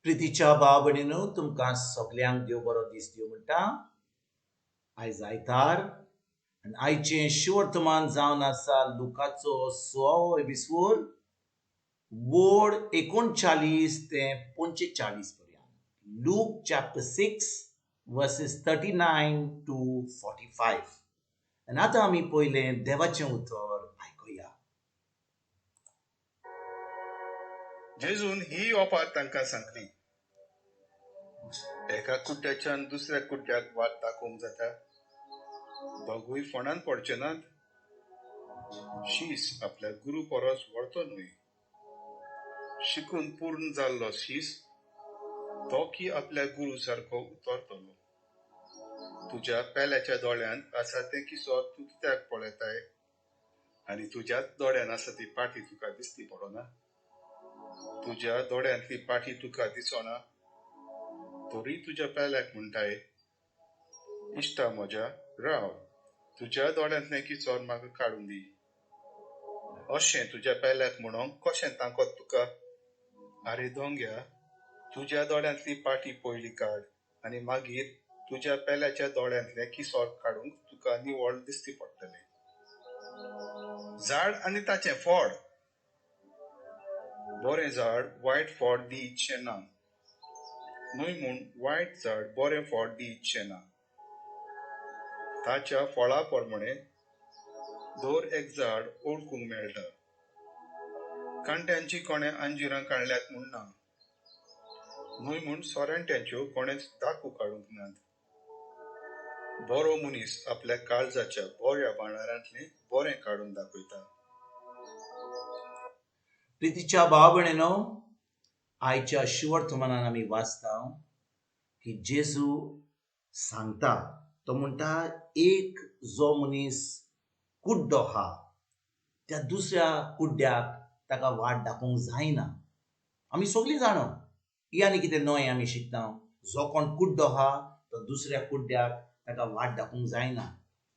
प्रितीच्या भाव भयणीनो, तुमकां सगल्यांक देव बरो दीस दिवं म्हणटा. आयज आयतार आनी आयचें शिवर्तमान जावन आसा लुकाचो 6वो एपिसोड वोड 39 ते 45 पर्यंत. Luke chapter 6 verses 39 to 45. आनी आतां आमी पयलें देवाचें उतर आयकुया. जेजून ही ओपार तांकां सांगली, एका कुड्ड्याच्यान दुसऱ्या कुड्ड्याक वाट दाखोवंक जाता? दोगूय फोंडान पडचे नात? शीस आपल्या गुरू परस व्हडतो न्हय. शिकून पूर्ण जाल्लो शीस तो की आपल्या गुरू सारको उतरतलो. तुज्या पेल्याच्या दोळ्यांत आसा तें किसो तूं कित्याक पळयताय आनी तुज्याच दोळ्यान आसा ती पाटी तुका दिसती पडना? तुज्या दोळ्यांतली पाटी तुका दिसना तरी तुज्या पेल्याक म्हणटाय, इश्टा म्हज्या राव, तुज्या दोळ्यांतलें किसोर म्हाका काडून दी. अशें तुज्या पेल्याक म्हणूंक कशें तांकत तुका? आरे दोंग्या, तुज्या दोळ्यांतली पाटी पयली काड आनी मागीर तुज्या पेल्याच्या दोळ्यांतलें किसोर काडूंक तुका निवळ दिसती पडटलें. झाड आनी ताचें फळ. बरें झाड वायट फळ दिचें ना, न्हय म्हूण वायट झाड बरें फळ दिचें ना. ताच्या फळा प्रमाणे दर एक झाड ओळखूंक मेळटा. कांट्यांची कोणें अंजिरां काडल्यात म्हूण ना, न्हय म्हूण सोऱ्यांट्यांच्यो कोणेंच दाखू काडूंक नात. बरो मनीस आपल्या काळजाच्या बऱ्या भांडारांतलें बरें काडून दाखयता. प्रितीच्या भाव भयणीनो, आयच्या शिवर्तमानान आमी वाचता की जेजू सांगता, तो म्हणटा एक जो मनीस कुड्डो आहा त्या दुसऱ्या कुड्ड्याक ताका वाट दाखोवंक जायना. आमी सगळीं जाणा ही आनी कितें नवें आमी शिकता. जो कोण कुड्डो आहा तो दुसऱ्या कुड्ड्याक ताका वाट दाखोवंक जायना.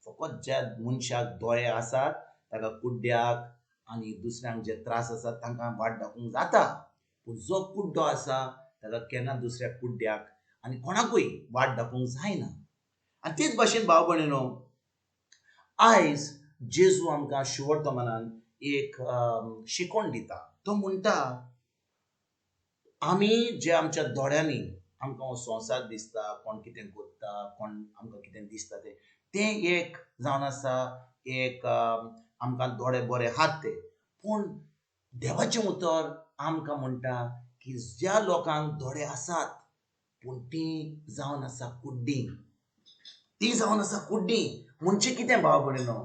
फकत ज्या मनशाक दोळे आसात ताका कुड्ड्याक आनी दुसऱ्यांक जे त्रास आसात तांकां वाट दाखोवंक जाता. पूण जो कुड्डो आसा ताका केन्ना दुसऱ्या कुड्ड्याक आनी कोणाकूय वाट दाखोवंक जायना. आनी तेच भाशेन भाव भयणीनो, आयज जेजू आमकां शिवर्तमानान एक शिकवण दिता. तो म्हणटा आमी जे आमच्या दोळ्यांनी आमकां हो संवसार दिसता, कोण कितें करता, कोण आमकां कितें दिसता, तें तें एक जावन आसा, एक आमकां दोळे बरे आहात ते. पूण देवाचें उतर आमकां म्हणटा की ज्या लोकांक दोळे आसात पूण तीं जावन आसा कुड्डीं, तीं जावन आसा कुड्डीं. म्हणजे कितें भाव भयणीनो,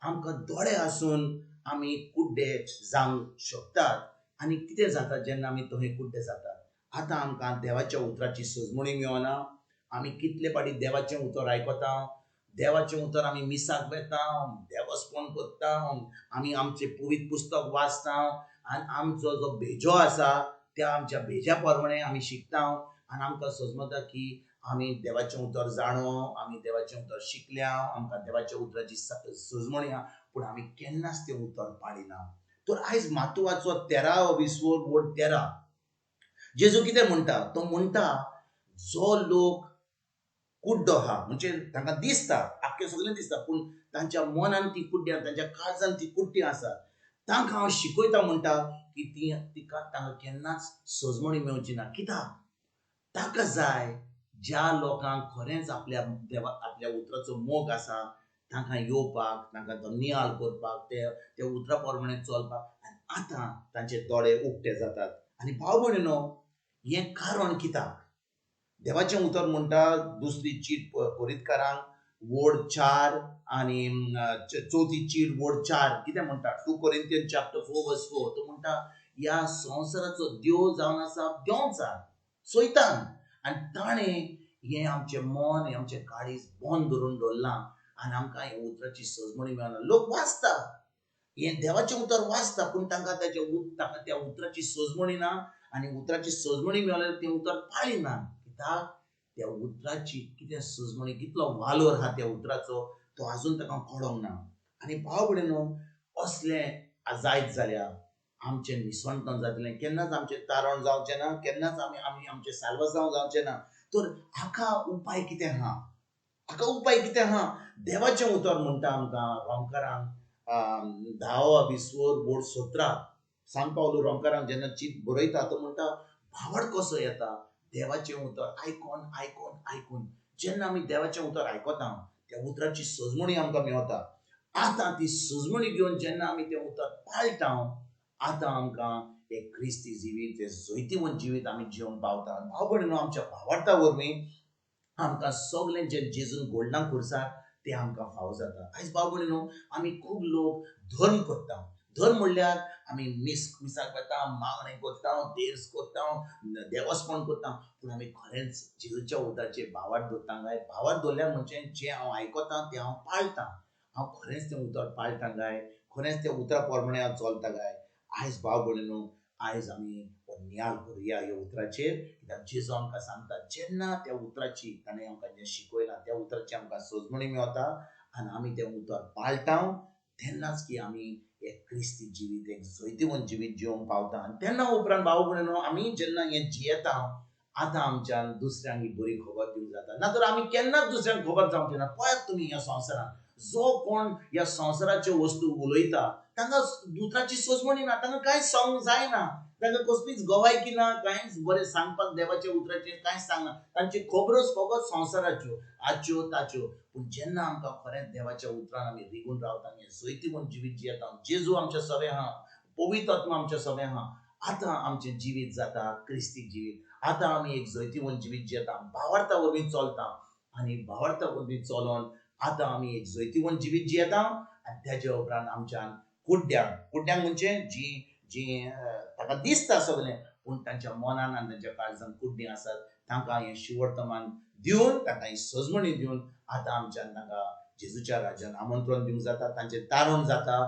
आमकां दोळे आसून आमी कुड्डे जावंक शकतात. आनी कितें जाता जेन्ना आमी थंय कुड्डे जातात, आतां आमकां देवाच्या उतराची सजमणी मेळना. आमी कितले फावटी देवाचें उतर आयकता, देवाचें उतर आमी मिसाक वेता, देवस्पण करता, आमी आमचें पवित्र पुस्तक वाचता आनी आमचो जो भेजो आसा त्या आमच्या भेज्या प्रमाणे आमी शिकता आनी आमकां सजमता की आमी देवाचें उतर जाणो, आमी देवाचें उतर शिकल्या, आमकां देवाच्या उतराची सजमणी आहा, पूण आमी केन्नाच तें उतर पाळिना. तर आयज मातुवाचो 13 विसवोर वोड 13 जेजू कितें म्हणटा, तो म्हणटा जो लोक कुड्डो आहा म्हणजे तांकां दिसता, आख्खें सगळें दिसता, पूण तांच्या मनान ती कुड्डी, तांच्या काळजान ती कुड्डी आसा, तांकां हांव शिकयता म्हणटा की ती तिका तांकां केन्नाच सजमणी मेळची ना. कित्याक ताका जाय ज्या लोकांक खरेंच आपल्या देवा आपल्या उतराचो मोग आसा तांकां येवपाक, तांकां तो नियाळ करपाक, ते उतरा प्रमाणे चलपाक. आनी आतां तांचे दोळे उक्ते जातात. आनी भाव भयणीनो, हें कारण कित्याक देवाचें उतर म्हणटा दुसरी चीट कोरितकारांक वोड 4 आनी चवथी चीट वोड 4 कितें म्हणटा, 2 Corinthians chapter 4 verse 4, तो म्हणटा ह्या संवसाराचो देव जावन आसा देंवचार सैतान, आनी ताणें हें आमचें मन, हें आमचें काळीज बंद धरून दवरलां आनी आमकां हे उतराची सजमणी मेळना. लोक वाचता, हें देवाचें उतर वाचता, पूण तांकां तांकां त्या उतराची सजमणी ना आनी उतराची सजमणी मेळल्यार तें उतर पाळिना. कित्याक त्या उतराची कितें सजमणी, कितलो वालोर आहा त्या उतराचो तो आजून ताका कळोंक ना. आनी भाव भयणीनो, असलें जायत जाल्यार आमचें निसणटण जातलें, केन्नाच आमचें तारण जावचें ना, केन्नाच आमी आमी आमचें साल्वासांव जावचें ना. तर हाका उपाय कितें आहा? हाका उपाय कितें आहा? देवाचें उतर म्हणटा आमकां रोमकारांक 10 विस्वर बोर्ड 17 सान पावलो रोमकारांक जेन्ना चीत बरयता तो म्हणटा भावार्थ कसो येता? देवाचें उतर आयकोन आयकोन आयकून. जेन्ना आमी देवाचें उतर आयकता त्या उतराची सजमणी आमकां मेवता. आतां ती सजमणी घेवन जेन्ना आमी तें उतर पाळटा आतां आमकां एक क्रिस्ती जिवीत, एक जैतिवंत जिवीत आमी जिवंक पावता. भाव भयणीनो, आमच्या भावार्था वरवीं आमकां सगळें जें जेजून घडलां खुर्सार तें आमकां फावो जाता. आयज भाव भयणीनो, आमी खूब लोक धर्म करता. धर्म म्हणल्यार आमी मिसाक वता, मागणें करता, देर्स करता, देवस्पण करता, पूण आमी खरेंच जेजूच्या उतराचेर भावार्थ दवरता काय? भावार्थ दवरल्यार म्हणजे जें हांव आयकता तें हांव पाळटा. हांव खरेंच तें उतर पाळटा काय? खरेंच त्या उतरा प्रमाणे हांव चलता काय? आयज भाव भयणीनो, आयज आमी नियाळ करुया ह्या उतराचेर, कित्याक जेजू आमकां सांगता जेन्ना त्या उतराची ताणें आमकां जें शिकयलां त्या उतराची आमकां सजमणी मेवता आनी आमी तें उतर पाळटा तेन्नाच की आमी एक क्रिस्ती जिवीत, एक जैतिवंत जिवीत जिवंक पावता. आनी तेन्ना उपरांत भाव भयणीनो, आमी जेन्ना हें जियेता आतां आमच्यान दुसऱ्यांक ही बरी खबर दिवंक जाता. ना तर आमी केन्नाच दुसऱ्यांक खबर जावची ना. पळयात तुमी ह्या संवसारांत जो कोण ह्या संवसाराच्यो वस्तू उलयता तांकां उतराची सजमणी ना, तांकां कांयच सांगूंक जायना, तांकां कसलीच गवायकी ना, कांयच बरें सांगपाक देवाच्या उतराचेर कांयच सांगना. तांची खबरोच फकत संवसाराच्यो, आच्यो ताच्यो. पूण जेन्ना आमकां खरेंच देवाच्या उतरान आमी रिगून रावता, हें जैतिवंत जिवीत जियेता, जेजू आमच्या सवें आहा, पवित्र आत्मा आमच्या सवें आहा, आतां आमचें जिवीत जाता क्रिस्ती जिवीत. आतां आमी एक जैतिवंत जिवीत जियेता, भावार्था वरवीं चलता आनी भावार्था वरवीं चलोन आतां आमी एक जैतिवंत जिवीत जियेता. आनी तेज्या उपरांत आमच्यान कुड्ड्यांक, कुड्ड्यांक म्हणजे जी जी ताका दिसता सगळें पूण तांच्या मनान आनी तांच्या काळजान कुड्डीं आसात, तांकां हें शिवर्तमान दिवन, तांकां ही सजमणी दिवन आतां आमच्यान तांकां जेजूच्या राज्यान आमंत्रण दिवंक जाता, तांचें तारण जाता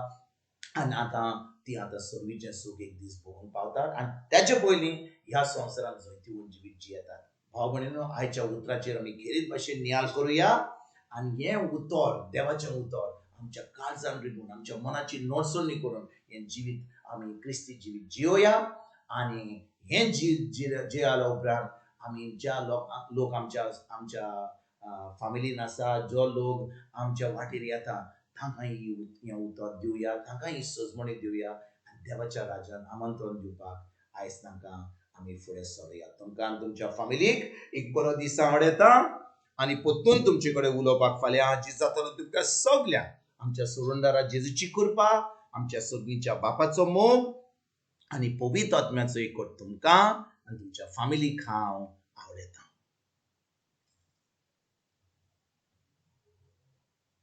आनी आतां ती आतां सर्वीचें सूख एक दीस भोगूंक पावतात आनी तेचे पयलीं ह्या संवसारांत जैतिवंत जिवीत जियेतात. भाव भयणीनो, आयच्या उतराचेर आमी खेरीत भाशेन नियाळ करुया आनी हें उतर, देवाचें उतर आमच्या काळजान रिगून, आमच्या मनाची नोडसणी करून हें जिवीत आमी क्रिस्ती जिवीत जियोया. आनी हें जियेल्या उपरांत आमी ज्या लोक आमच्या आमच्या फामिलीन आसा, जो लोक आमच्या वाटेर येता तांकां हें उतर दिवया, तांकां ही सजमणी दिवया आनी देवाच्या राज्यान आमंत्रण दिवपाक आयज तांकां आमी फुडें सरुया. तुमकां आनी तुमच्या फामिलीक एक बरो दीस आवडटा आनी परतून तुमचे कडेन उलोवपाक फाल्यां जेजू जातलो. तुमकां सगळ्यांक आमच्या सुरुंदारा जेजूची कृपा, आमच्या सगळींच्या बापाचो मोग आनी पवित्र आत्म्याचो एकवट तुमकां आनी तुमच्या फामिलीक हांव आवडटा.